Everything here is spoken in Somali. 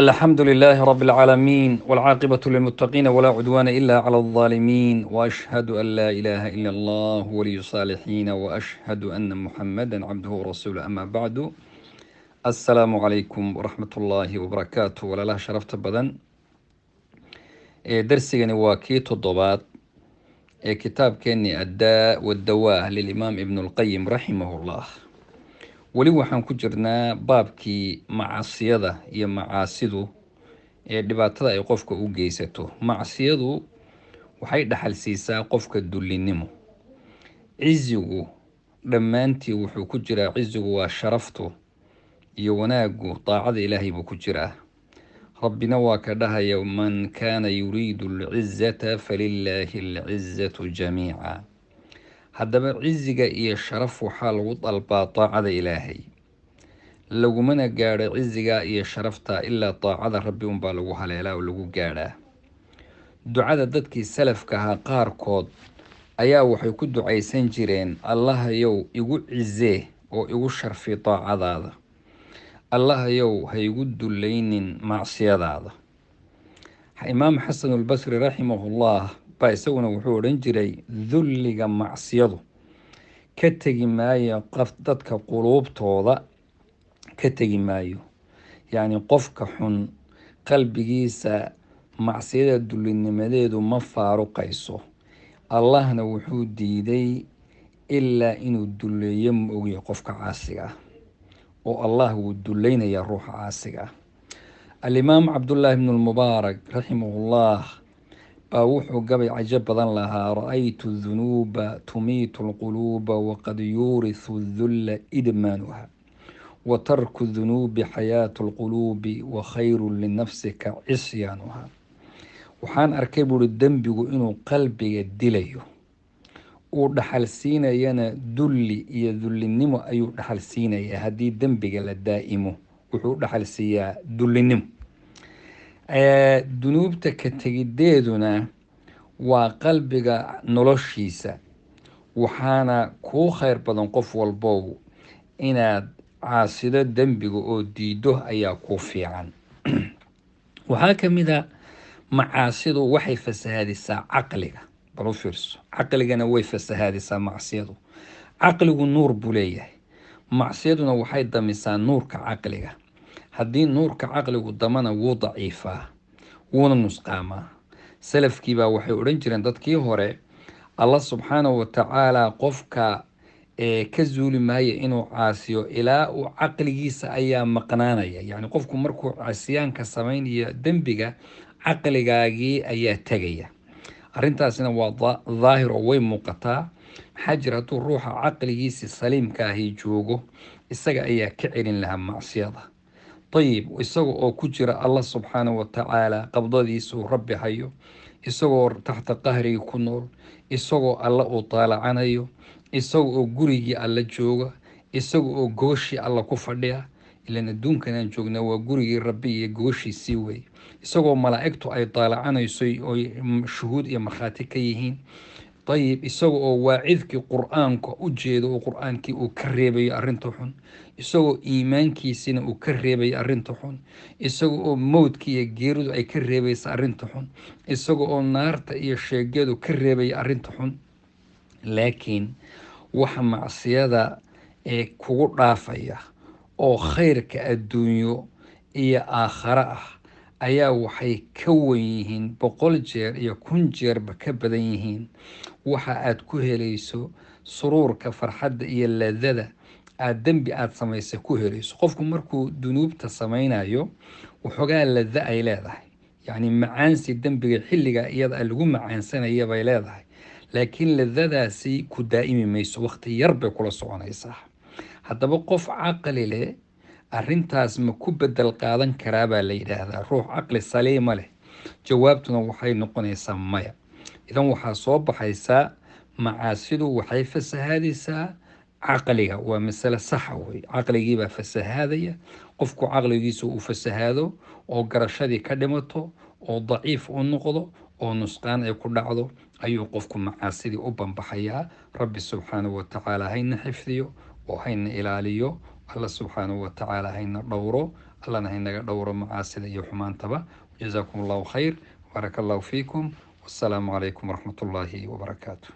الحمد لله رب العالمين، والعاقبة للمتقين، ولا عدوان إلا على الظالمين، وأشهد أن لا إله إلا الله ولي الصالحين، وأشهد أن محمدا عبده ورسوله. أما بعد، السلام عليكم ورحمة الله وبركاته. Walaalaha sharafta badan, ee darsigani waa kii toddobaad ee kitaabkeenii Addaa Wadawaa lilimaam Ibn Lqayim raximahullah. Weli waxaan ku jirnaa baabkii macsiyada iyo macaasidu ee dhibaatada ay qofka u geysato. Macsiyadu waxay dhaxal siisaa qofka dullinimo. Cizigu dhammaantii wuxuu ku jiraa, cizigu waa sharaftu iyo wanaagu, daacada Ilaahay buu ku jiraa. Rabbina waa ka dhahaya: "Man kaana yuriidu alcizata falilaahi alcizatu jamiica." Haddaba ciziga iyo sharaf waxaa lagu dalbaa daacada Ilaahay, lagumana gaadho ciziga iyo sharafta ilaa daacada Rabbi unbaa lagu haleelaa oo lagu gaadhaa. Ducada dadkii salafka ahaa qaarkood ayaa waxay ku ducaysan jireen: "Allahayow, igu cizee oo igu sharfi daacadaada, Allahayow, ha igu dulaynin macsiyadaada." Imaam Xasanulbasri raximahullah baa isaguna wuxuu odhan jiray: "Dulliga macsiyadu ka tegi maayo qof dadka quluubtooda ka tegi maayo." Yacni qofka xun qalbigiisa macsiyada dullinimadeedu ma faaruqayso. Allahna wuxuu diiday ilaa inuu dulleeyo ma ogyahay qofka caasiga ah, oo Allah wuu dulleynayaa ruuxa caasiga ah. Alimaam Cabdullaahi bnu Lmubaarak raximahullah baa wuxuu gabay cajo badan lahaa: "Ra-aytu dunuuba tumiitu alquluuba, waqad yuurisu dulla idmaanuha, wa tarku dunuubi xayaatu alquluubi, wa khayru linafsika cisyaanuha." Waxaan arkay, buuri, dembigu inuu qalbiga dilayo, uu dhaxal siinayana dulli iyo dullinimo ayuu dhaxal siinayaa. Haddii dembiga la daa'imo, wuxuu dhaxal siiyaa dullinimo. Dunuubta ka tegideeduna waa qalbiga noloshiisa, waxaana kuu khayr badan, qof walbow, inaad caasido dembiga oo diido ayaa kuu fiican. Waxaa ka mid a, macaasidu waxay fasahaadisaa caqliga. Bal u fiirso, caqligana way fasahaadisaa macsiyadu. Caqligu nuur buu leeyahay, macsiyaduna waxay damisaa nuurka caqliga. Haddii nuurka caqligu damana, wuu daciifaa, wuuna nusqaamaa. Salafkiibaa waxay odhan jireen, dadkii hore, Allah subxaanahu watacaala qofka ee ka zuuli maayo inuu caasiyo ilaa uu caqligiisa ayaa maqnaanaya. Yacni qofku markuu caasiyaanka samaynayo dembiga, caqligaagii ayaa tegaya. Arrintaasina waa daahir oo way muuqataa. Maxaa jira? Hadduu ruuxa caqligiisi saliimka ahi joogo, isaga ayaa ka celin lahaa macsiyada. Ayib, isaga oo ku jira Allah subxaanahu watacaala qabdadiisa uu Rabbi hayo, isagoo taxta qahrigii ku nool, isagoo Alla uu taalacanayo, isaga oo gurigii Alla jooga, isaga oo gooshii Alla ku fadhiya, ilan adduunkan aan joognaa waa gurigii Rabbi iyo gooshiisii wey, isagoo malaa'igtu ay taalacanayso oy shuhuud iyo markhaati ka yihiin. Ayib, isaga oo waacidkii Qur-aanka u jeedo oo Qur-aankii uu ka reebayo arrinta xun, isagoo iimaankiisina uu ka reebayo arrinta xun, isaga oo mowdka iyo geeridu ay ka reebaysa arrinta xun, isaga oo naarta iyo sheegyadu ka reebaya arrinta xun, laakiin waxa macsiyada ee kugu dhaafaya oo khayrka adduunyo iyo aakhare ah ayaa waxay ka wen yihiin 100 jeer iyo 1000 jeerba ka badan yihiin waxa aad ku helayso suruurka, farxadda iyo ladada aad dembi aada samaysay ku helayso. Qofku markuu dunuubta samaynayo, waxoogaa lada ay leedahay, yacni macaansi dembiga xilliga iyada lagu macaansanaya bay leedahay, laakiin ladadaasi ku daa'imi mayso, waqti yar bay kula soconaysaa. Haddaba qof caqli leh arrintaas ma ku bedel qaadan karaa baa la yidhaahdaa, ruux caqli saliima leh? Jawaabtuna waxay noqonaysaa maya. Idan waxaa soo baxaysaa, macaasidu waxay fasahaadaysaa caqliga. Waa masale saxa wey. Caqligiibaa fasahaadaya. Qofku caqligiisa uu fasahaado oo garashadii ka dhimato oo daciif u noqdo oo nusqaan ay ku dhacdo, ayuu qofku macaasidii u banbaxayaa. Rabbi subxaanahu watacaala hayna xifdiyo oo hayna ilaaliyo. Alla subxaanahu watacaala hayna dhowro. Allana haynaga dhowro macaasida iyo xumaantaba. Jazaakum Allahu khayr, baaraka Allahu fiikum, wassalaamu calaykum waraxmatullaahi wabarakaatu.